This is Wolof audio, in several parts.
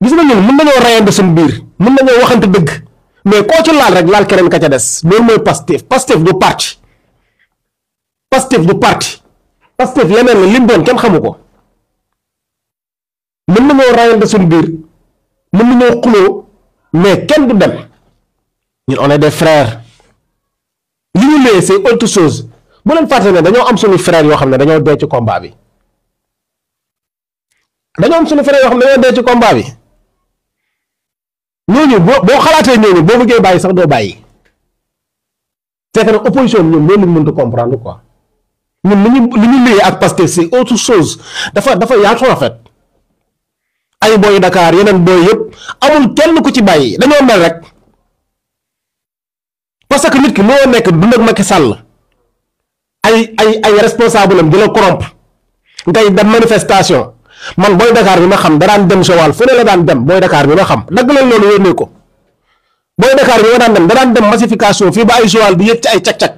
gis nga ñun mën nañoo rayante suñu biir mën nañoo waxante dëgg mais koo ci laal rek laal keneen ka ca des loolu mooy Pastef du parti Pastef leneen la lim doon kenn xamu ko mën nañoo rayante suñu biir mën nañoo xuloo mais kenn du dem ñun on est des frères li ñu lee c'est autre chose bu leen fàtte ne dañoo am suñu frères yoo xam ne dañoo dee ci combat bi ñooñu boo xalaatee ñooñu boo bëggee bàyyi sax doo bàyyi c'est que nag opposition bi ñoom loolu lañ mënut a comprendre quoi ñun li ñu liyee ak Pastef c'est autre chose dafa yaatu en fait ay booy Dakar yeneen booy yëpp amul kenn ku ci bàyyi dañoo mel rek parce que nit ki moo nekk dund ak Macky Sall ay responsable am di la corrompre ngay dem manifestation. Man booy Dakar bi ma xam daraan dem Joal fu ne la daan dem booy Dakar bi ma xam dagg leen loolu yónnee ko booy Dakar bi ma daan dem daraan dem massification fii ba ay Joal bi yëg ci ay cag-cag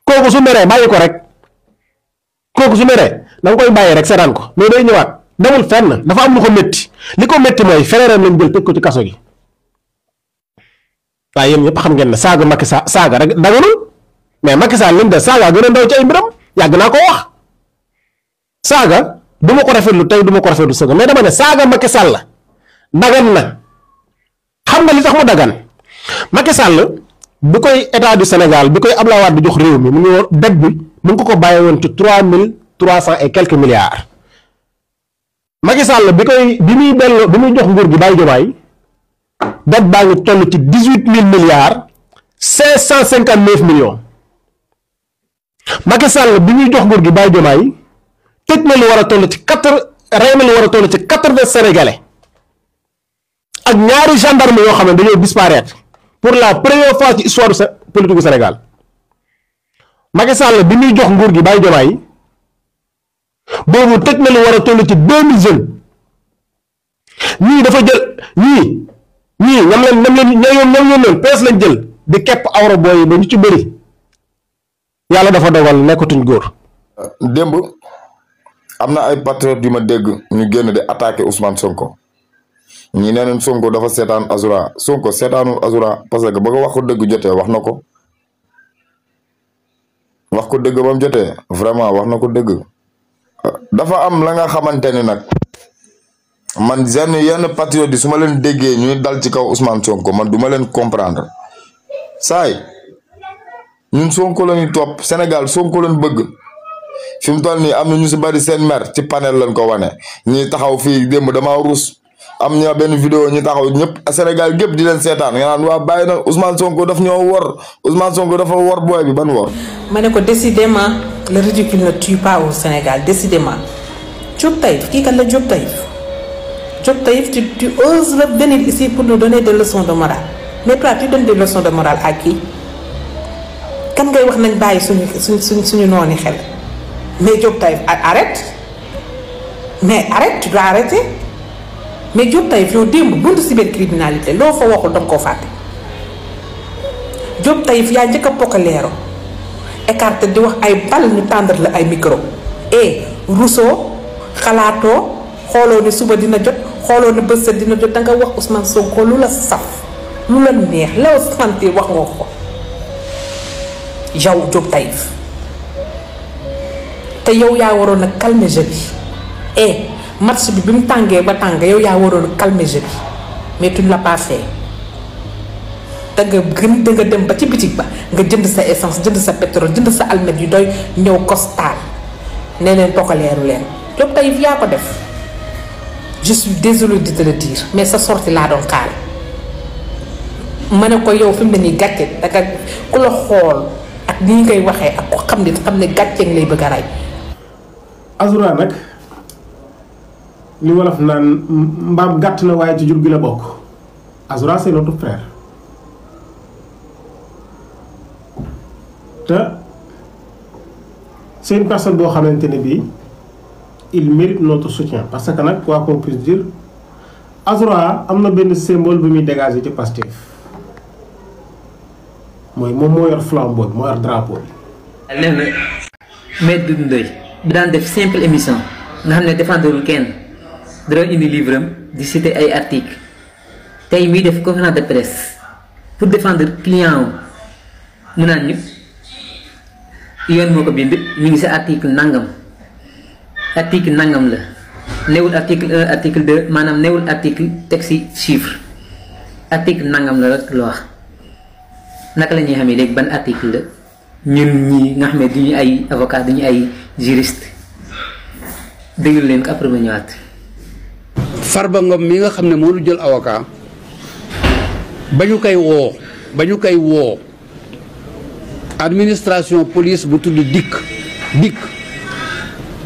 kooku su meree bàyyi ko rek kooku su meree da nga koy bàyyi rek seetaan ko mais day ñëwaat demul fenn dafa am lu ko métti li ko métti mooy fereeram lañ jël tëj ko ci kaso gi waaye yéen ñëpp xam ngeen ne saaga Macky Sall saaga rek daganul mais Macky Sall lim de saaga gën a ndaw ci ay mbiram yàgg naa ko wax saaga du ma ko rafetlu tey du ma ko rafetlu sëgg mais dama ne saaga Macky Sall dagan na xam nga li tax mu dagan Macky Sall bi koy état du Sénégal bi koy Abdoulaye Wade di jox réew mi mu ngi woon dette bi mu ngi ko bàyyi woon ci 3 300 et quelques milliards Macky Sall bi muy jox nguur gi bàyyi jomaay dette baa ngi toll ci 18 000 milliards 559 millions Macky Sall bi muy jox nguur gi bàyyi jomaay tëj na lu war a toll ci rey na lu war a toll ci 80 sénégalais ak ñaari gendarme yoo xam ne dañoo disparaître pour la première fois ci histoire politique du Sénégal Macky Sall bi muy jox nguur gi bàyyi jomaay boobu tëj na lu war a toll ci 2000 jeunes ñii dafa jël ñii ñam leen pees lañ jël di kepp awra booy yi ba ñu ci bëri yàlla dafa dogal nekkatuñ góor. démb am na ay patriotes yu ma dégg ñu génn di attaqué Ousmane Sonko ñi nee nañ Sonko dafa seetaan Azura Sonko seetaanul Azura parce que ba nga wax ko dëgg jotee wax na ko ba mu jotee vraiment wax na ko dëgg. dafa am la nga xamante ni nag man yenn patriotes yi su ma leen déggee ñuy dal ci kaw Ousmane Sonko man du ma leen comprendre saay ñun Sonko la ñuy topp Sénégal Sonko lañ bëgg. fi mu toll nii am na ñu si bari seen mer ci panel lañ ko wane ñi taxaw fii démb damaa ruus am ñoo benn vidéo ñi taxaw ñëpp Sénégal gépp di leen seetaan nga naan waa bàyyi na Ousmane Sonko daf ñoo wor Ousmane Sonko dafa wor booy bi ban wor. ma ne ko décidément le ridicule ne tue pas au Sénégal décidément Diop Taïf kii kan la Diop Taïf tu oses venir ici pour nous donner des leçons de morale mais toi tu donnes des leçons de morale à qui kan ngay wax nañ bàyyi suñu noonu xel. Mais Diop Taïf arrête tu dois arrêter mais Diop Taïf yow démb buntu cybercriminalité loo fa waxul danga koo fàtte Diop Taïf yaa njëkk a pokaleero écarté di wax ay bal ñu tendre la ay micro Rousseau xalaatoo xooloo ne suba dina jot xooloo ne bës dina jot danga wax Ousmane Sonko lu la saf lu la neex la sentir wax nga ko yow Diop Taïf te yow yaa waroon a calmer jeu bi match bi mu tàngee ba tàng yow yaa waroon a calmer jeu bi mais tu ne l'as pas fait da nga dem ba ci bitig ba nga jënd sa essence jënd sa pétrole jënd sa almet yu doy ñëw costal ne leen pokaleeru leen Diop Taïf yaa ko def je suis désolé de te le dire mais sa sortie laa doon xaar ma ne ko yow fi mu ne nii gàcce danga ku la xool ak nii ngay waxee ak ko xam ne gàcce ngi lay bëgg a rey. Azura nag li wolof naan mbaam gàtt na waaye ci jur gi la bokk Azura c'est notre frère te c'est une personne boo xamante ne bii il mérite notre soutien parce que nag quoi qu'on puisse dire Azura am na benn symbole bu muy dégager ci Pastef mooy moom moo yor flambeau moo yor drapeau bi. lenn Maître Doudou Ndoye bi daan def simple émission nga xam ne défendrul kenn da doon indi livre am di citer ay article tey muy def conférence de presse pour défendre client am mu naan ñu yoon moo ko bind mi ngi sa article nangam la newul article 1 article 2 maanaam newul article teg si chiffre article nangam la rek la wax. naka la ñuy xamee léegi ban article la ñun ñi nga xam ne duñu ay avocat duñu ay juriste déglu leen ko après ma ñëwaat. Farba Ngom mi nga xam ne moo lu jël avocat ba ñu koy woo administration police bu tudd dikk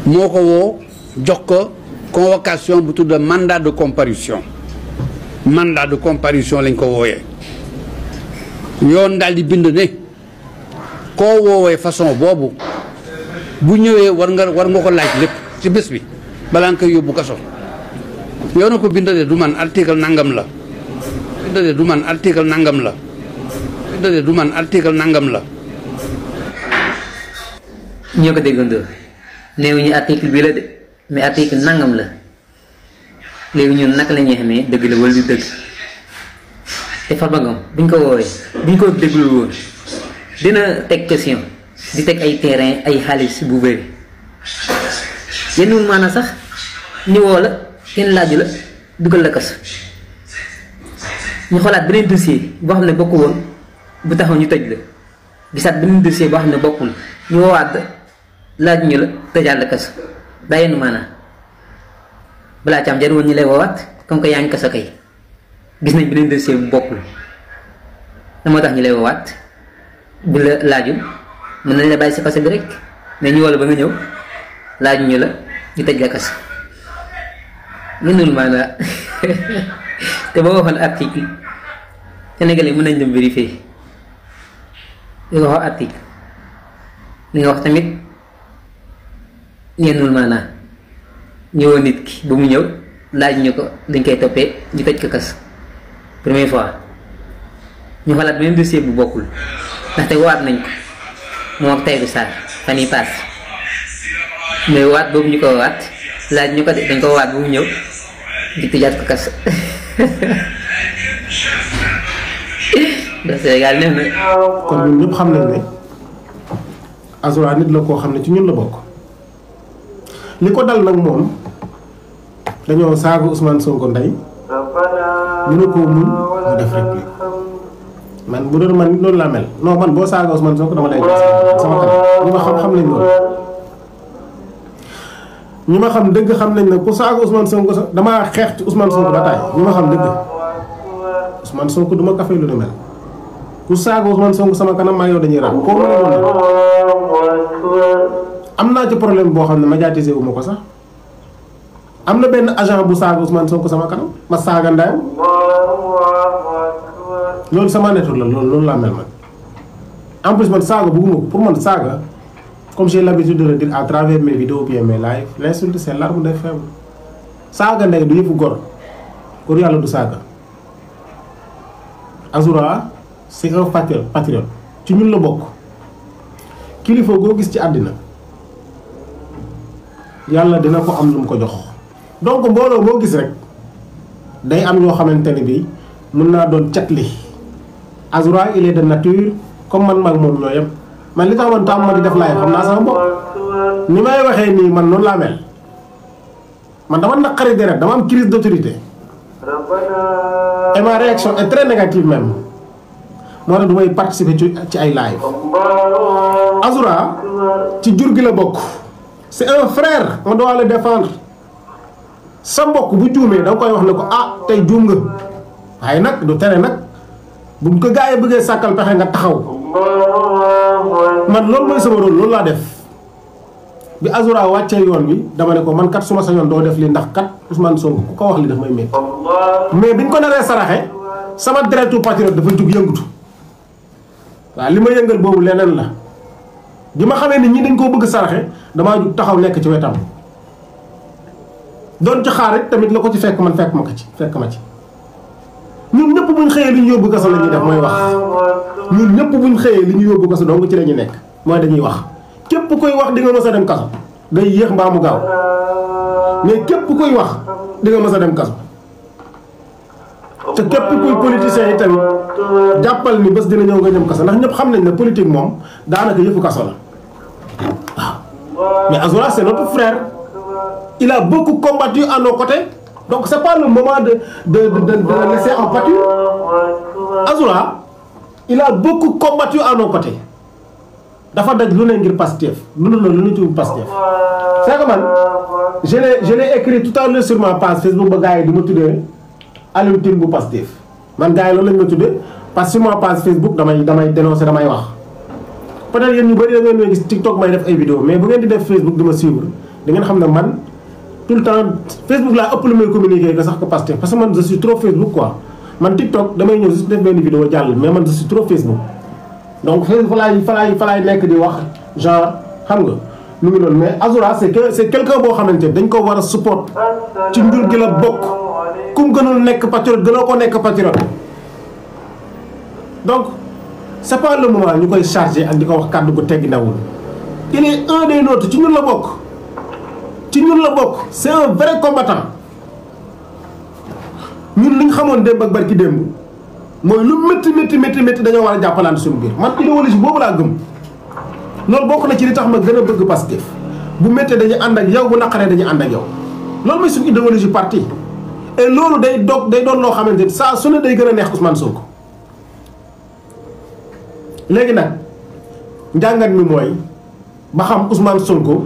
moo ko woo jox ko convocation bu tudd mandat de comparution lañ ko wooyee. yoon daal di bind ne koo woowee façon boobu bu ñëwee war nga ko laaj lépp ci bés bi balaa nga koy yóbbu kaso yoon ko bind de du man article nangam la ñoo ko déggandoo néew ñu article bi la de mais article nangam la léegi ñun naka la ñuy xamee dëgg la wala du dëgg. te Farba Ngom buñ ko woowee buñ ko déglu woon dina teg question di teg ay terrain ay xaalis bu bëri yenn maanaam sax ñu woo la kenn laaju la dugal la kaso ñu xoolaat beneen dossier boo xam ne bokku woon bu taxaw ñu tëj la gisaat beneen dossier boo xam ne bokkul ñu woowaat laaj ñu la tëjaat la kaso daa yenn maanaam balaa ci am jar woon ñu lay woowaat comme que yaa ngi kaso kay. gis nañ beneen dossier bu bokkul la moo tax ñu lay woowaat bu la laajul mën nañ la bàyyi si kaso bi rek mais ñu woo la ba nga ñëw laaju ñu la ñu tëj la kaso mënul maanaam te boo waxoon article sénégalais mën nañ dem vérifier li nga wax article li nga wax tamit yennul maanaam ñëwoon nit ki ba mu ñëw laaj ñu ko dañ koy toppee ñu tëj ko kaso première fois ñu xoolaat beneen dossier bu bokkul ndaxte waat nañ ko moom ak Tahirou Sarr fan yii paas mais waat boobu ñu ko waat laaj ñu ko de dañ ko waat bu mu ñëw di tëjaat ko kaso ndax Sénégal neex na. kon ñun ñëpp xam nañ ne Azoura nit la koo xam ne ci ñun la bokk li ko dal nag moom dañoo saaga Ousmane Sonko ndey ñu ne ko muñ mu def réplique man bu doon man loolu laa mel non man boo saaga Ousmane Sonko dama lay sama kanam ñi ma xam nañ loolu ñi ma xam dëgg xam nañ ne ku saaga Ousmane Sonko sax damaa xeex ci Ousmane Sonko ba taay ñi ma xam dëgg Ousmane Sonko du ma kafe lu ne mel ku saaga Ousmane Sonko sama kanam maa yow dañuy rax koo mën a doon am naa ci problème boo xam ne médiatisé wu ma ko sax am na benn agent bu saaga Ousmane Sonko sama kanam ma saaga ndayam loolu sama nature la loolu laa mel man en plus man saaga bëgguma ko pour man saaga comme j'ai l'habitude de le dire à travers mes vidéos bien mes lives l'insulte c'est l'arme des faibles saaga ndey du yëfu gor pour yàlla du saaga Azoura c'est un patriote ci ñun la bokk kilifa goo gis ci àddina yàlla dina ko am lu mu ko jox donc mbooloo boo gis rek day am ñoo xamante ne bi mën naa doon catli Azoura il est de nature comme man mag moom ñoo yem man li tax man tam ma di def laay xam naa sama bopp ni may waxee nii man noonu laa mel man dama naqari deret dama am crise d'autorité et ma réaction est très négative même moo tax du may participer ci ay live Azoura ci jur gi la bokk c'est un frère on doit le défendre sa mbokk bu juumee da nga koy wax ne ko ah tey juum nga waaye nag du tere nag buñ ko gaa yi bëggee sàkkal pexe nga taxaw man loolu mooy sama rôle loolu laa def bi Azoura wàccee yoon bi dama ne ko man kat su ma sañoon doo def li ndax kat Ousmane Sonko ku ko wax li daf may métti mais biñ ko naree saraxe sama deretu patriote dafa jug yëngutu waaw li ma yëngal boobu leneen la bi ma xamee ni ñi dañ koo bëgg saraxe damaa jug taxaw nekk ci wetam doon ci xaar rek tamit la ko ci fekk man fekk ma ci ñun ñëpp buñ xëyee li ñu yóbbu kaso la ñuy def mooy wax ñun ñëpp buñ xëyee li ñu yóbbu kaso donc ci la ñu nekk mooy dañuy wax képp koy wax di nga mës a dem kaso day yéex mbaa mu gaaw mais képp kuy wax di nga mës a dem kaso te képp kuy politicien yi tamit jàppal ni bés dina ñëw nga jëm kaso ndax ñëpp xam nañ ne politique moom daanaka yëfu kaso la waaw mais Azoura c'est notre frère il a beaucoup combattu à nos côtés donc c'est pas le moment de le laisser en pâture. Azoura il a beaucoup combattu à nos côtés dafa daj lu ne ngir Pastef lu ne ci Pastef c'est que man je l'ai écrit tout à l'heure sur ma page Facebook ba gars yi di ma tuddee Aliou Tine bu Pastef man gars yi loolu lañ ma tuddee parce que sur ma page Facebook damay dénoncer damay wax peut-être yéen ñu bëri da ngeen may gis TikTok may def ay vidéo mais bu ngeen di def Facebook di ma suivre da ngeen xam ne man tout le temps Facebook laa ëpp lu may communiquer que sax ko Pastef parce que man je suis trop Facebook quoi man TikTok damay ñëw juste def benn vidéo jàll mais man je suis trop Facebook donc fa laay nekk di wax genre xam nga lu ngi noonu mais Azoura c'est quelqu'un boo xamante dañ ko war a support ci njur gi la bokk kum gënul nekk patriote gënoo ko nekk patriote donc c'est pas le moment ñu koy charger ak di ko wax kàddu gu teggi nawul il est un des nôtres ci ñun la bokk c'est un vrai combattant ñun li ñu xamoon démb ak barki démb mooy lu métti dañoo war a jàppalante suñu biir man idéologie boobu laa gëm loolu bokk na ci li tax ma gën a bëgg Pastef bu méttee dañuy ànd ak yow bu naqaree dañuy ànd ak yow loolu mooy suñu idéologie parti et loolu day doon loo xamante ni saa su ne day gën a neex Ousmane Sonko léegi nag njàngat mi mooy ba xam Ousmane Sonko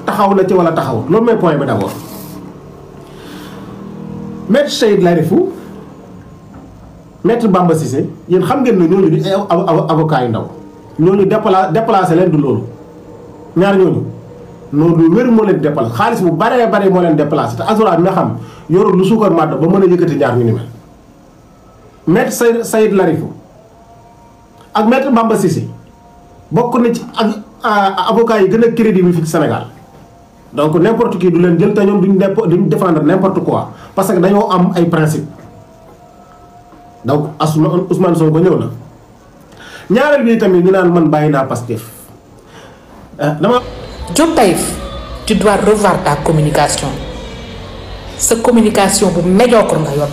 taxaw na ci wala taxaw loolu mooy point bi d'abord Maître Cheikh Larifou Maître Bamba Cissé yéen xam ngeen ne ñooñu di ay avocat yu ndaw ñooñu déplacé leen du loolu ñaar ñooñu noonu lu wér moo leen déplacé xaalis bu baree bare moo leen déplacé te Azoura bi nga xam yorul lu suukar màdd ba mën a yëkkati ñaar ñu ni mel Maître Cheikh Larifou ak Maître Bamba Cissé bokk na ci ak avocat yi gën a crédible fii ci Sénégal donc n'importe qui du leen jël te ñoom duñ défendre n'importe quoi parce que dañoo am ay principe donc Ousmane Sonko ñëw na ñaareel bi tamit ñu naan man bàyyi naa Pastef dama. Diop Taïf tu dois revoir ta communication sa communication bu médiocre nga yor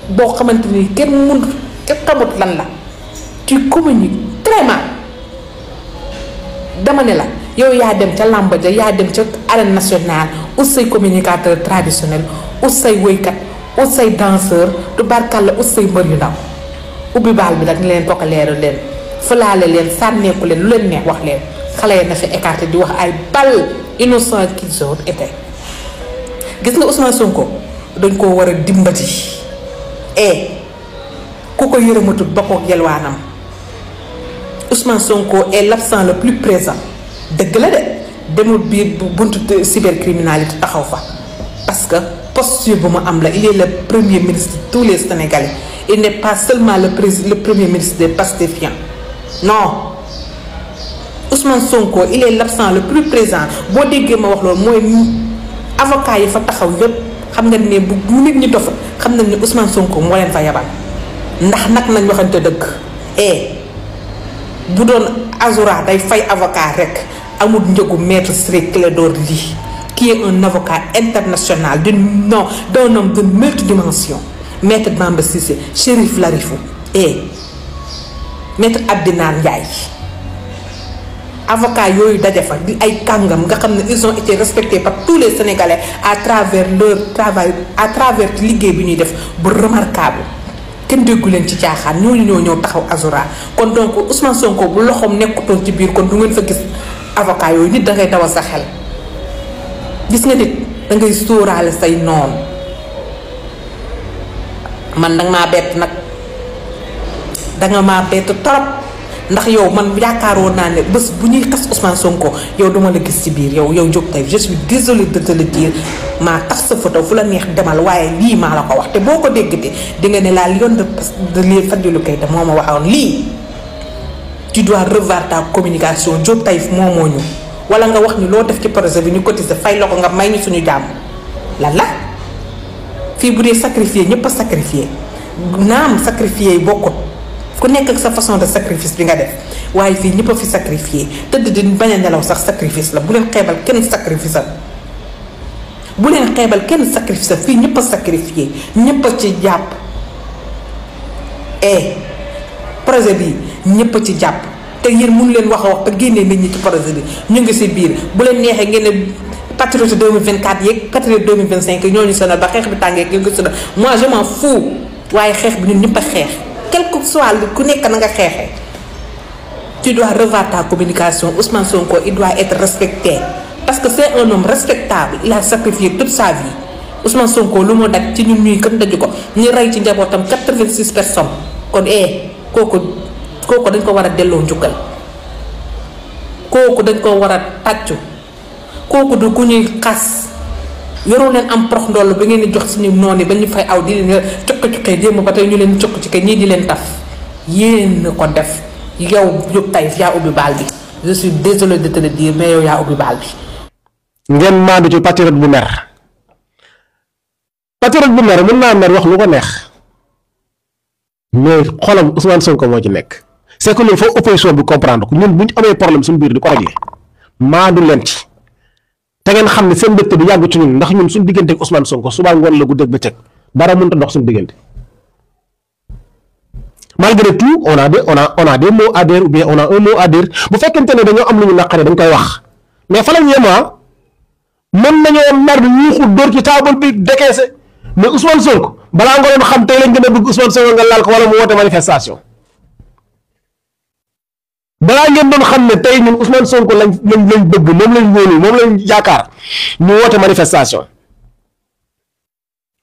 boo xamante ni kenn xamut lan la tu communiques très mal dama ne la yow yaa dem ca làmb ja yaa dem ca arène nationale ut say communicateur traditionnel ut say woykat ut say danseur du barkal la ut say mbër yu ndaw ubbi baal bi nag ni leen bokk leeru leen fëlaale leen sànneeku leen lu leen neex wax leen xale yi na fi écarté di wax ay bal innocent qu'ils ont été gis nga Ousmane Sonko dañ koo war a dimbati ku ko yërëmatut ba ko yelwaanam Ousmane Sonko est l'absent le plus présent dëgg la de demul biir buntu cybercriminalité taxaw fa parce que posture bu mu am la il est le premier ministre de tous les Sénégalais il n'est pas seulement le premier ministre des Pastéfiens non Ousmane Sonko il est l'absent le plus présent boo déggee ma wax loolu mooy avocat yi fa taxaw yépp xam nga ne bu nit ñi dofa xam nañ ne Ousmane Sonko moo leen fa yabal ndax nag nañ waxante dëgg bu doon Azoura day fay avocat rek amul njëgu maître Ciré Clédor Ly qui est un avocat international d'un homme de multidimension maître Bamba Cissé Chérif Larifou maître Abdinar Ndiaye avocat yooyu daje fa di ay kàngam nga xam ne ils ont été respectés par tous les Sénégalais à travers leur travail à travers liggéey bi ñuy def bu remarquable kenn déggu leen ci caaxaan ñooñu ñoo ñëw taxaw Azoura kon donc Ousmane Sonko bu loxoom nekkutoon ci biir kon du ngeen fa gis avocat yooyu nit dangay dawal sa xel gis nga nit dangay sóoraale say noon man danga maa bett nag danga maa bett torop ndax yow man yaakaaroon naa ne bés bu ñuy xas Ousmane Sonko yow duma la gis ci biir yow Diop Taïf je suis désolé de te le dire maa tax sa photo fu la neex demal waaye lii maa la ko wax te boo ko déggee di nga ne la lionne de lii Fadilou Keita moo ma waxoon lii tu dois revoir ta communication Diop Taïf moo ñu wala nga wax ni loo def ci projet bi ñu cotiser fay la ko nga may ñu suñu jàmm lan la fii bu dee sacrifier ñëpp a sacrifier naam sacrifier yi bokkut ku nekk ak sa façon de sacrifice bi nga def waaye fii ñëpp a fi sacrifier tëdd di bañ a nelaw sax sacrifice la bu leen xeebal kenn sacrifice am bu leen xeebal kenn sacrifice fii ñëpp a sacrifié ñëpp a ci jàpp projet bi ñëpp a ci jàpp te yéen mënu leen wax a wax ba génnee nit ñi ci projet bi ñu ngi si biir bu leen neexee ngeen ne patriote 2024 yeeg patriote 2025 ñooñu sonal ba xeex bi tàngee ngeen ko sonal moi je m'en fous waaye xeex bi ñun ñëpp a xeex quel que soit ku nekk na nga xeexee. Tu dois revoir ta communication. Ousmane Sonko, il doit être respecté. Parce que c'est un homme respectable. Il a sacrifié toute sa vie. Ousmane Sonko, lu mu daj ci ñun ñuy kën daju ko ñu rey ci njabootam 86 personnes. kon kooku dañ ko war a delloo njukkal. kooku dañ ko war a tàccu. kooku du ku ñuy xas. yoroo leen am prox ndoll ba ngeen di jox suñu noonu ba ñu fay aw di leen cuqi-cuqi démb ba tey ñu leen cuqi-cuqi ñii di leen taf. yéen ko def. yow Diop Taïf yaa ubbi baal bi je suis désolé de te le dire mais yow yaa ubbi baal bi. ngeen maandu ci patriote bu mer mën naa mer wax lu ko neex mais xolam Ousmane Sonko moo ci nekk c'est que loolu foofu opposition bi comprendre ko ñun bu ñu amee problème suñu biir di ko régler maandu leen ci te ngeen xam ne seen mbégte du yàgg ci ñun ndax ñun suñu diggante ak Ousmane Sonko suba ngoon la guddeeg bëccëg dara mënut a dox suñu diggante. Malgré tout on a des mots à dire ou bien on a un mot à dire bu fekkente ne dañoo am lu ñu naqaree dañ koy wax mais fa la ñu yema mën nañoo mer ñuuxu dóor ci taabal bi décaissé mais Ousmane Sonko balaa nga doon xam tey lañ gën a bëgg Ousmane Sonko nga laal ko wala mu woote manifestation balaa ngeen doon xam ne tey ñun Ousmane Sonko lañ bëgg moom lañ wóolu moom lañ yaakaar ñu woote manifestation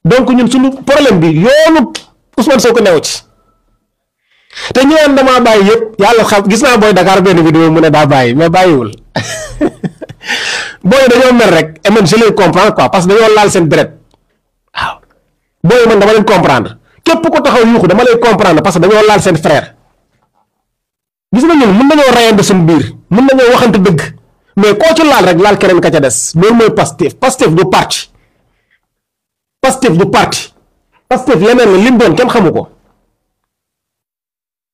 donc ñun suñu problème bi yoonu Ousmane Sonko neew ci. te ñu naan damaa bàyyi yëpp yàlla xam gis naa booy Dakar benn vidéo mu ne daa bàyyi mais bàyyiwul booy dañoo mer rek et man je les comprends quoi parce que dañoo laal seen deret waaw booy man dama leen comprendre képp ko taxaw yuuxu dama lay comprendre parce que dañoo laal seen frère gis nga ñun mën nañoo rayante suñu biir mën nañoo waxante dëgg mais koo ci laal rek laal keneen ka ca des loolu mooy Pastef du parti Pastef leneen la lim doon kenn xamu ko.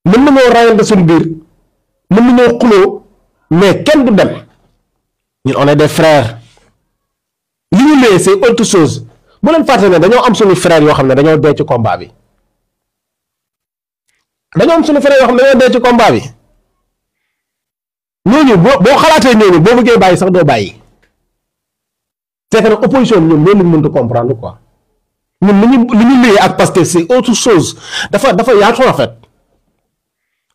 mën nañoo rayante suñu biir mën nañoo xuloo mais kenn du dem ñun on est des frères li ñu lee c'est autre chose bu leen fàtte ne dañoo am suñu frères yoo xam ne dañoo dee ci combat bi ñooñu boo xalaatee ñooñu boo bëggee bàyyi sax doo bàyyi c'est que nag opposition bi ñun loolu lañ mënta comprendre quoi ñun li ñu lee ak Pastef c'est autre chose dafa yaatu en fait.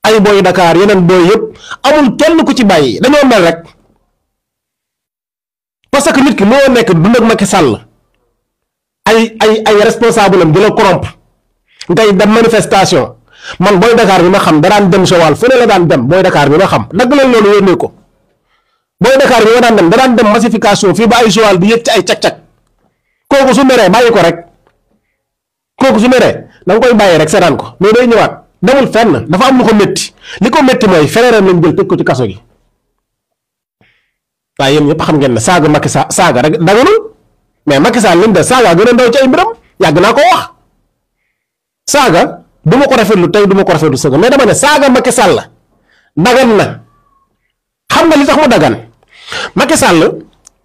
ay booy Dakar yeneen booy yëpp amul kenn ku ci bàyyi dañoo mel rek parce que nit ki moo nekk dund ak Macky Sall ay responsable am di la corrompre ngay dem manifestation man booy Dakar bi ma xam daraan dem Joal fu ne la daan dem booy Dakar bi ma xam dagg leen loolu yónnee ko booy Dakar bi ma daan dem daraan dem massification fii ba ay Joal di yëg ci ay cag-cag kooku su meree bàyyi ko rek kooku su meree da nga koy bàyyi rek seetaan ko mais day ñëwaat. demul fenn dafa am lu ko métti li ko métti mooy fereeram lañ jël tëj ko ci kaso gi waaye yéen ñëpp xam ngeen ne saaga Macky Sall saaga rek daganul mais Macky Sall lim de saaga gën a ndaw ci ay mbiram yàgg naa ko wax saaga du ma ko rafetlu tey du ma ko rafetlu sëga mais dama ne saaga Macky Sall dagan na xam nga li tax mu dagan Macky Sall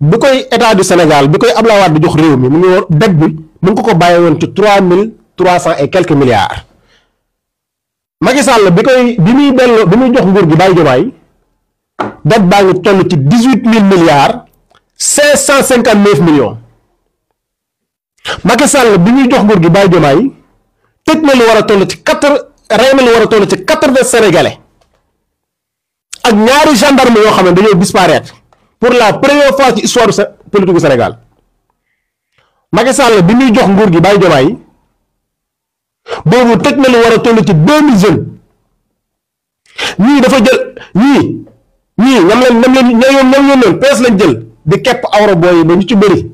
bi koy état du Sénégal bi koy Abdoulaye Wade di jox réew mi mu ngi woon dette bi mu ngi ko bàyyi woon ci 3300 et quelques milliards. Macky Sall bi muy jox nguur gi bàyyi jomaay dette baa ngi toll ci 18 milliards 559 millions Macky Sall bi muy jox nguur gi bàyyi jomaay tëj na lu war a toll ci rey na lu war a toll ci 80 sénégalais ak ñaari gendarme yoo xam ne dañoo disparaître pour la première fois ci histoire politique du Sénégal Macky Sall bi muy jox nguur gi bàyyi jomaay boobu tëj na lu war a toll ci 2000 jeunes ñii dafa jël ñii ñoom leen pees lañ jël di kepp awra booy ba ñu ci bëri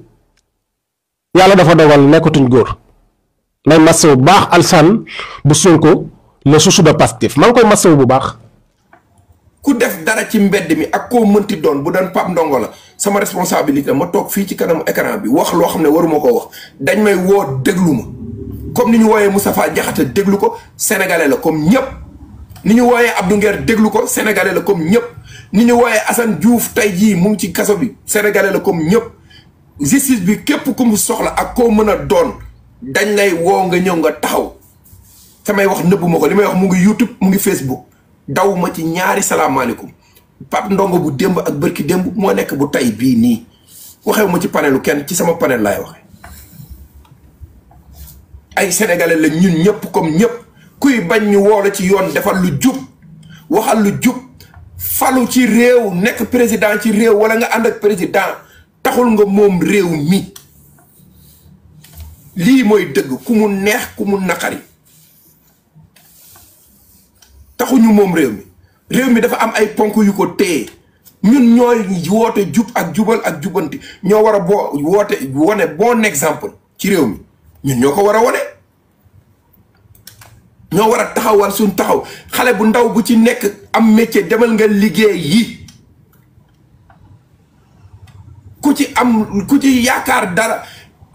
yàlla dafa dogal nekkatuñ góor nay massaw bu baax Alsane bu Sonko le chouchou de Pastef maa ngi koy massaw bu baax. ku def dara ci mbedd mi ak koo mënti doon bu doon Pape Ndongo la sama responsabilité ma toog fii ci kanamu écran bi wax loo xam ne waruma ko wax dañ may woo déglu ma. comme ni ñu wooyee Moustapha Diakhaté déglu ko sénégalais la comme ñëpp ni ñu wooyee Abdou Nguer déglu ko sénégalais la comme ñëpp ni ñu wooyee Assane Diouf tey jii mu ngi ci kaso bi sénégalais la comme ñëpp justice bi képp ku mu soxla ak koo mën a doon dañ lay woo nga ñëw nga taxaw samay wax nëbbu ma ko li may wax mu ngi YouTube mu ngi Facebook daw ma ci ñaari salaamaaleykum Pape Ndongo bu démb ak bërki démb moo nekk bu tay bii nii waxewu ma ci panelu kenn ci sama panel laay waxe ay sénégalais la ñun ñëpp comme ñëpp kuy bañ ñu woo la ci yoon defal lu jub waxal lu jub falu ci réew nekk président ci réew wala nga ànd ak président taxul nga moom réew mi lii mooy dëgg ku mu neex ku mu naqari taxuñu moom réew mi dafa am ay ponk yu ko téye ñun ñooy woote jub ak jubal ak jubanti ñoo war a wone bon exemple ci réew mi ñun ñoo ko war a wone ñoo war a taxawal suñ taxaw xale bu ndaw bu ci nekk am métier demal nga liggéey yi ku ci yaakaar dara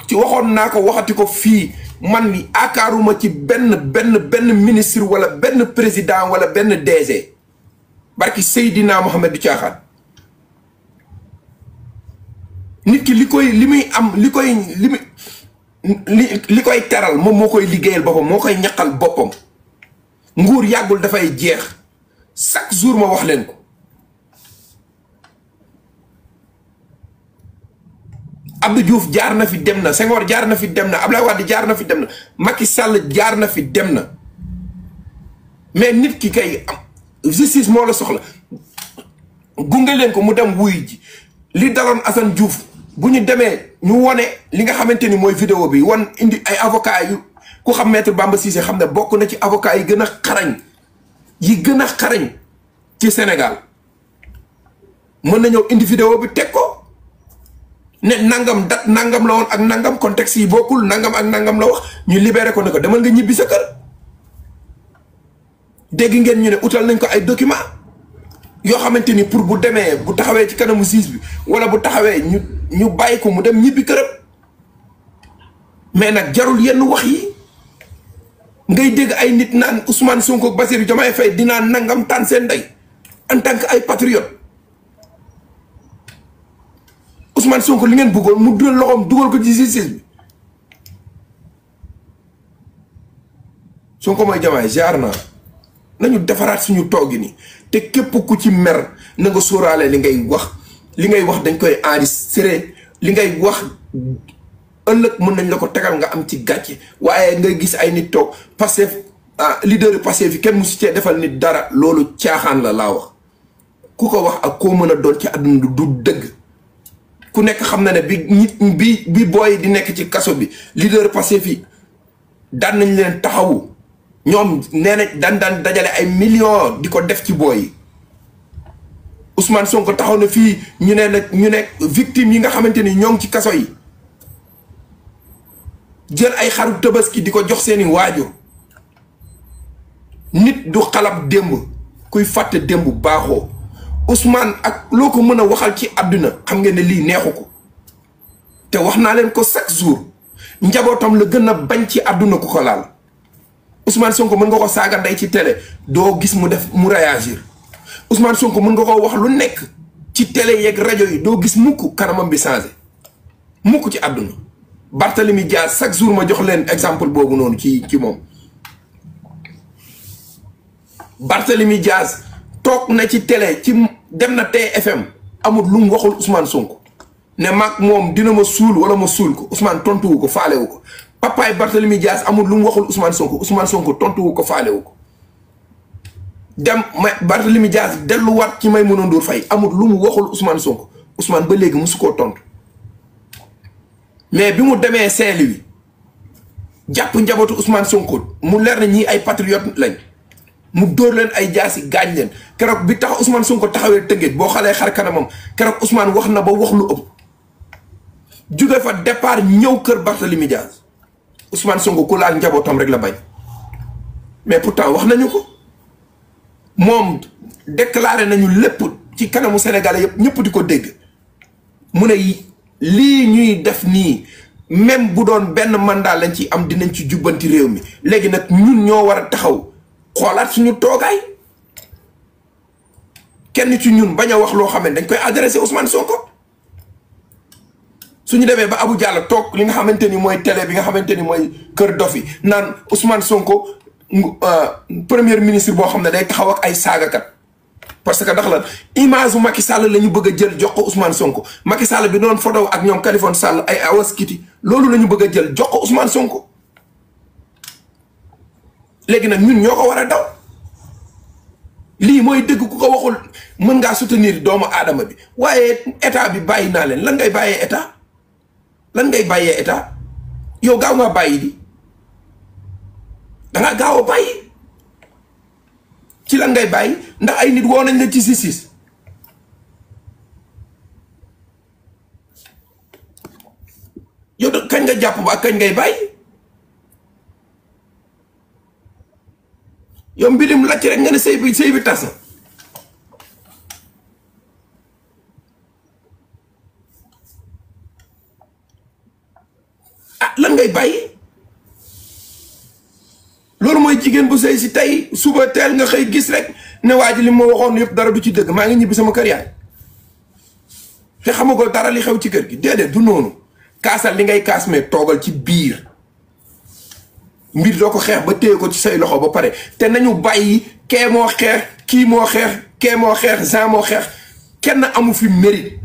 ci waxoon naa ko waxati ko fii man mi yaakaaruma ci benn ministre wala benn président wala benn DG barki Seydina Mohamed du caaxaan nit ki li koy teral moom moo koy liggéeyal boppam moo koy ñaqal boppam nguur yàggul dafay jeex chaque jour ma wax leen ko Abdou Diouf jaar na fi dem na Senghor jaar na fi dem na Abdoulaye Wade jaar na fi dem na Macky Sall jaar na fi dem na mais nit ki kay justice moo la soxla gunge leen ko mu dem wuy ji li daloon Assane Diouf bu ñu demee ñu wone li nga xamante ni mooy vidéo bi wan indi ay avocat yu ku xam maître Bamba Cissé xam ne bokk na ci avocat yi gën a xarañ ci Sénégal mën na ñëw indi vidéo bi teg ko ne nangam dat nangam la woon ak nangam contexte yi bokkul nangam ak nangam la wax ñu libéré ko ne ko demal nga ñibbi sa kër dégg ngeen ñu ne utal nañ ko ay document yoo xamante ni pour bu demee bu taxawee ci kanamu juge bi wala bu taxawee ñu bàyyi ko mu dem ñibbi këram mais nag jarul yenn wax yi ngay dégg ay nit naan Ousmane Sonko ak Bassirou Diomaye Faye dinaa nangam tànn seen ndey en tant que ay patriote Ousmane Sonko li ngeen bëggoon mu dugal loxoom dugal ko ci justice bi Sonko mooy Diomaye jaar naa nañu defaraat suñu toogi ni te képp ku ci mer na nga sóoraale li ngay wax dañ koy enregistré li ngay wax ëllëg mën nañ la ko tegal nga am ci gàcce waaye nga gis ay nit toog Pastef leader yi Pastef fi kenn musu cee defal nit dara loolu caaxaan la laa wax ku ko wax ak koo mën a doon ci àdduna du dëgg ku nekk xam na ne bi booy di nekk ci kaso bi leader Pastef fi daan nañ leen taxawu ñoom nee na daan dajale ay millions di ko def ci booy yi Ousmane Sonko taxaw na fii ñu ne victime yi nga xamante ni ñoo ngi ci kaso yi jël ay xaru tabaski di ko jox seeni waajur nit du xalab démb kuy fàtte démb baaxoo Ousmane ak loo ko mën a waxal ci àdduna xam ngeen ne lii neexu ko te wax naa leen ko chaque jour njabootam la gën a bañ ci àdduna ku ko laal Ousmane Sonko mën nga ko saaga ndey ci télé doo gis mu réagir Ousmane Sonko mën nga ko wax lu nekk ci télé yeeg rajo yi doo gis mukk kanamam bi changé mukk ci àdduna Barthélemy Dias chaque jour ma jox leen exemple boobu noonu ci moom Barthélemy Dias toog na ci télé ci dem na TFM amul lu mu waxul Ousmane Sonko ne maag moom dina ma suul wala ma suul ko Ousmane tontuwu ko faalewu ko papaay Barthélemy Dias amul lu mu waxul Ousmane Sonko tontuwu ko faalewu ko dem Barthélemy Dias delluwaat ci Maïmouna Ndour Faye amul lu mu waxul Ousmane Sonko Ousmane ba léegi musu koo tontu mais bi mu demee Saint-Louis jàpp njabootu Ousmane Sonko mu leer na ñii ay patriote lañ mu dóor leen ay jaasi gaañ leen keroog bi tax Ousmane Sonko taxawee Tëngéej boo xalee xar kanamam keroog Ousmane wax na ba wax lu ëpp jóge fa départ ñëw kër Barthélemy Dias Ousmane Sonko ku laal njabootam rek la bañ mais pourtant wax nañu ko moom déclaré nañu lépp ci kanamu Sénégalais yëpp ñëpp di ko dégg mu ne lii ñuy def nii même bu doon benn mandat lañ ci am dinañ ci jubbanti réew mi léegi nag ñun ñoo war a taxaw xoolaat suñu toogaay kenn ci ñun bañ a wax loo xam ne dañ koy adressé Ousmane Sonko suñu demee ba Abou Diallo toog li nga xamante ni mooy télé bi nga xamante ni mooy kër dofi naan Ousmane Sonko premier ministre boo xam ne day taxaw ak ay saagakat parce que ndax la image bu Macky Sall la ñu bëgg a jël jox ko Ousmane Sonko Macky Sall bi doon photo ak ñoom Kaliphone Sall ay awaskiti loolu la ñu bëgg a jël jox ko Ousmane Sonko léegi nag ñun ñoo ko war a daw lii mooy dëgg ku ko waxul mën ngaa soutenir doomu aadama bi waaye état bi bàyyi naa leen lan ngay bàyyee état lan ngay bàyyee état yow gaaw ngaa bàyyi di dangaa gaaw a bàyyi ci lan ngay bàyyi ndax ay nit woo nañ la ci justice yow da kañ nga jàpp ba ak kañ ngay bàyyi yow mbilim lacc rek nga ne sëy bi tas na ah lan ngay bàyyi loolu mooy jigéen bu sëy si tey suba teel nga xëy gis rek ne waa ji li ma waxoon yëpp dara du ci dëgg maa ngi ñibbi sama kër yaay te xamagoo dara li xew ci kër gi déedéet du noonu kaasal li ngay kaas mais toogal ci biir mbir doo ko xeex ba téye ko ci say loxo ba pare te nañu bàyyi kee moo xeex kii moo xeex kee moo xeex Jean moo xeex kenn amu fi mérite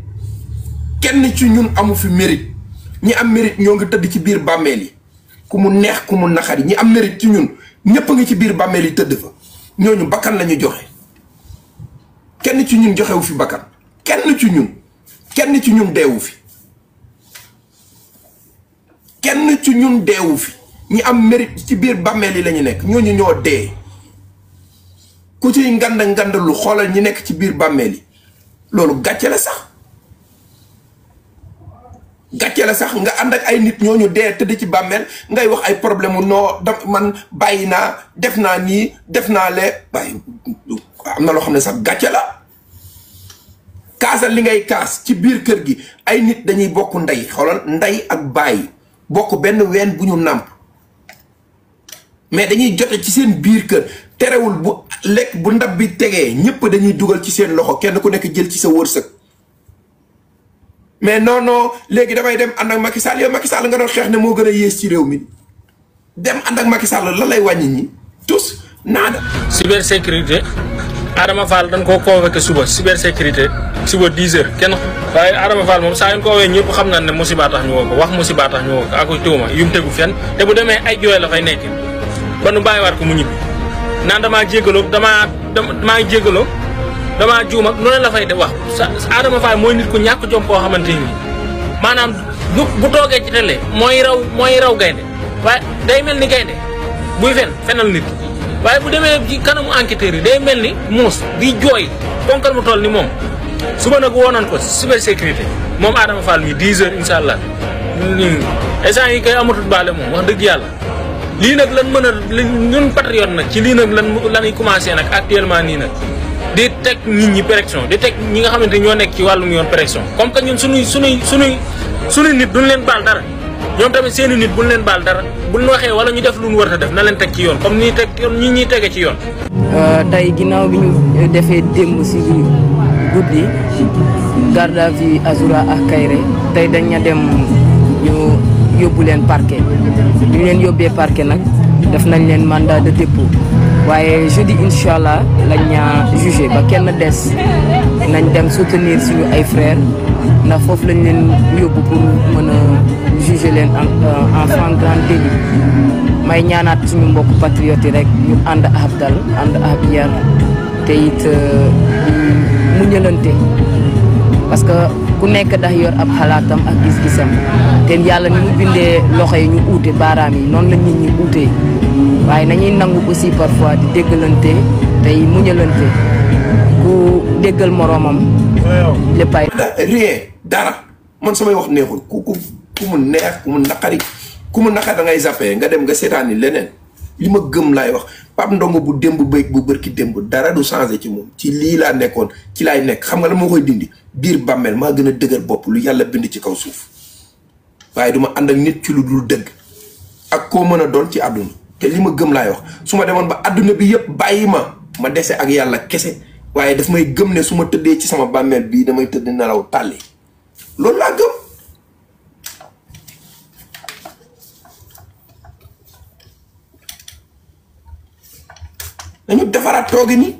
kenn ci ñun amu fi mérite ñi am mérite ñoo ngi tëdd ci biir bàmmeel yi ku mu neex ku mu naqari ñi am mérite ci ñun ñëpp a ngi ci biir bàmmeel yi tëdd fa ñooñu bakkan la ñu joxe kenn ci ñun joxewu fi bakkan kenn ci ñun deewu fi kenn ci ñun deewu fi ñi am mérite ci biir bàmmeel yi la ñu nekk ñooñu ñoo dee ku ciy ngand lu xoolal ñi nekk ci biir bàmmeel yi loolu gàcce la sax nga ànd ak ay nit ñooñu dee tëdd ci bàmmeel ngay wax ay problème mu noo da man bàyyi naa def naa nii def naa lee waaye am na loo xam ne sax gàcce la kaasal li ngay kaas ci biir kër gi ay nit dañuy bokk ndey xoolal ndey ak bàyyi bokk benn ween bu ñu nàmp mais dañuy jote ci seen biir kër terewul bu lekk bu ndab bi tegee ñëpp dañuy dugal ci seen loxo kenn ku nekk jël ci sa wërsëg mais non léegi damay dem ànd ak Macky Sall yow Macky Sall nga doon xeex ne moo gën a yées ci réew mi dem ànd ak Macky Sall lan lay wàññi ñi tous naada. cybersécurité Adama Fall dañ koo convoqué suba cybersécurité suba 10h kenn waaye Adama Fall moom saa yu ñu ko woowee ñëpp xam na ne musiba tax ñu woo ko wax musiba tax ñu woo ko ak tuuma yu mu tegu fenn te bu demee ay jooy la fay nekk ba nu bàyyiwaat ko mu ñibbi naan damaa jégaloo damaa juum ak noonu la fay de wax Adama Fall mooy nit ku ñàkk jom koo xamante ni maanaam bu toogee ci télé mooy raw gaynde waaye day mel ni gaynde buy fenal nit waaye bu demee ci kanamu enquêteurs yi day mel ni muus di jooy ponkal mu toll ni moom suba nag woonan ko cybersécurité moom Adama Fall mi 10h incha allah instant yi kay amatul baale moom wax dëgg yàlla lii nag lan mën a ñun patriote nag ci lii nag lañuy commencé nag actuellement nii nag di teg nit ñi pression di teg ñi nga xamante ñoo nekk ci wàllum yoon pression comme que ñun suñuy nit duñ leen baal dara ñoom tamit seeni nit buñ leen baal dara buñ waxee wala ñu def lu ñu war a def na leen teg ci yoon comme ñi ñuy tege ci yoon. tey ginnaaw bi ñu defee démb si guddi garde à vue Azoura ak Kairé tey dañ ña dem ñu yóbbu leen parquet bi ñu leen yóbbee parquet nag def nañ leen mandat de dépôt waaye jeudi incha allah lañ ñaa jugé ba kenn des nañ dem soutenir suñu ay frères ndax foofu lañ leen yóbbu pour mën a juger leen en flagrant délit may ñaanaat suñu mbokk patriotes yi rek ñu ànd ak dal ànd ak yar te it muñalante parce que ku nekk dax yor ab xalaatam ak gis-gisam te yàlla ni mu bindee loxo yi ñu uute baaraam yi noonu la nit ñi uutee waaye nañuy nangu aussi parfois di déggalante tey muñalante ku déggal moroomam léppay rien dara man samay wax neexul ku mu neex ku mu naqari da ngay zappé nga dem nga seetaani leneen li ma gëm laay wax Pape Ndongo bu démb bëy bu bërki démb dara du changé ci moom ci lii laa nekkoon ci laay nekk xam nga la moo koy dindi biir bàmmeel maa gën a dëgër bopp lu yàlla bind ci kaw suuf waaye duma ànd ak nit ci lu dul dëgg ak koo mën a doon ci àdduna te li ma gëm laay wax su ma demoon ba àdduna bi yëpp bàyyi ma dese ak yàlla kese waaye daf may gëm ne su ma tëddee ci sama bàmmeel bii damay tëdd nelaw tàlli loolu laa gëm nañu defaraat toogi ni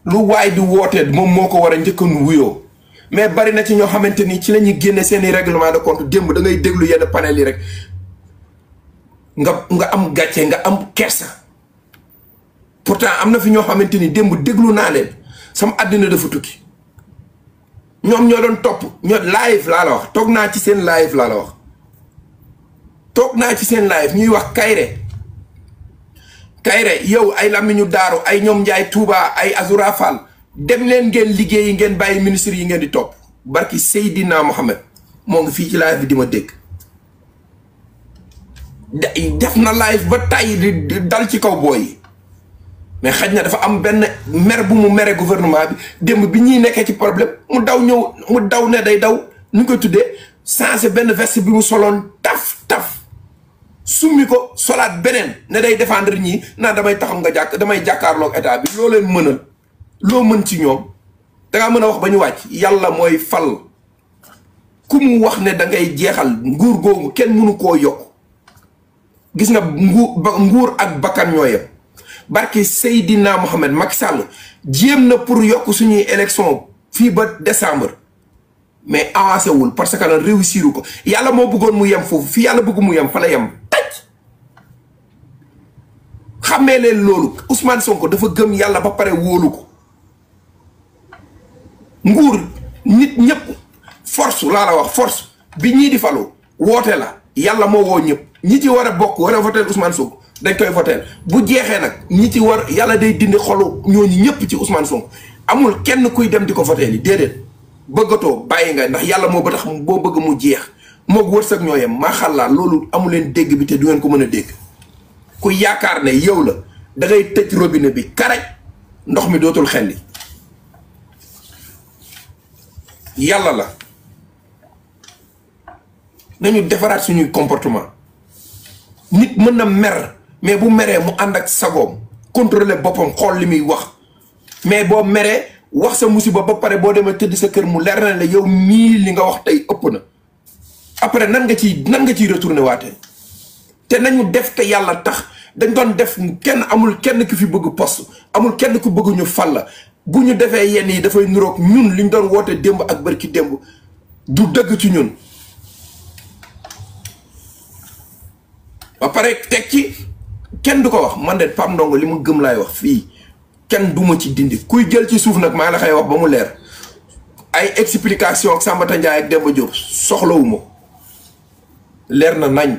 lu waay di wootee moom moo ko war a njëkkan wuyoo mais bari na ci ñoo xamante ni ci la ñuy génne seeni règlement de compte démb da ngay déglu yenn panel yi rek nga am gàcce nga am kersa pourtant am na fi ñoo xamante ni démb déglu naa leen sama àddina dafa tukki ñoom ñoo doon topp ñoo live laa la wax toog naa ci seen live laa la wax toog naa ci seen live ñuy wax Kayre yow ay làmmiñu daaru ay ñoom Njaay Tuuba ay Azoura Fall dem leen ngeen liggéey yi ngeen bàyyi ministre yi ngeen di topp barki Seydina Mohamed moo ngi fii ci live bi di ma dégg def na live ba tàyyi di dal ci kaw booy yi mais xaj na dafa am benn mer bu mu mere gouvernement bi démb bi ñuy nekkee ci problème mu daw ne day daw ñu koy tuddee changé benn veste bi mu soloon taf summi ko solaat beneen ne day défendre ñii naan damay taxam damay jàkkaarloog état bi loo leen mënal loo mën ci ñoom dangaa mën a wax ba ñu wàcc yàlla mooy fal ku mu wax ne da ngay jeexal nguur googu kenn mënu koo yokk gis nga nguur ak bakkan ñooyam barki Seydina Mohamed Macky Sall jéem na pour yokk suñuy élection fii ba décembre mais avancé wul parce que nag réussiru ko yàlla moo bëggoon mu yem foofu fi yàlla bëgg mu yem fa la yem taj xammee leen loolu Ousmane Sonko dafa gëm yàlla ba pare wóolu ko nguur nit ñëpp force laa la wax force bi ñii di falu woote la yàlla moo woo ñëpp ñi ci war a bokk war a voter Ousmane Sonko dañ koy voter bu jeexee nag ñi ci war yàlla day dindi xolu ñooñu ñëpp ci Ousmane Sonko amul kenn kuy dem di ko voter li déedéet bëggatoo bàyyi nga ndax yàlla moo ba tax boo bëgg mu jeex moog wërsëg ñoo yem maa xàllaa loolu amu leen dégg bi te du ngeen ko mën a dégg ku yaakaar ne yow la da ngay tëj robinet bi karaj ndox mi dootul xelli yàlla la nañu defaraat suñuy comportement nit mën na mer mais bu meree mu ànd ak sagoom contrôler boppam xool li muy wax mais boo meree wax sa musiba ba pare boo demee tëdd sa kër mu leer na la yow mii li nga wax tey ëpp na après nan nga ciy retourné waatee te nañu def te yàlla tax dañ doon def amul kenn ki fi bëgg poste amul kenn ku bëgg ñu fal la bu ñu defee yenn yi dafay nuroog ñun liñ doon woote démb ak bërki démb du dëgg ci ñun ba pare teg ci kenn du ko wax man de Pape Ndongo li mu gëm laay wax fii kenn duma ci dindi kuy jël ci suuf nag maa la xay wax ba mu leer ay explication ak Sambata Ndiaye ak Demba Diop soxlawuma leer na nañ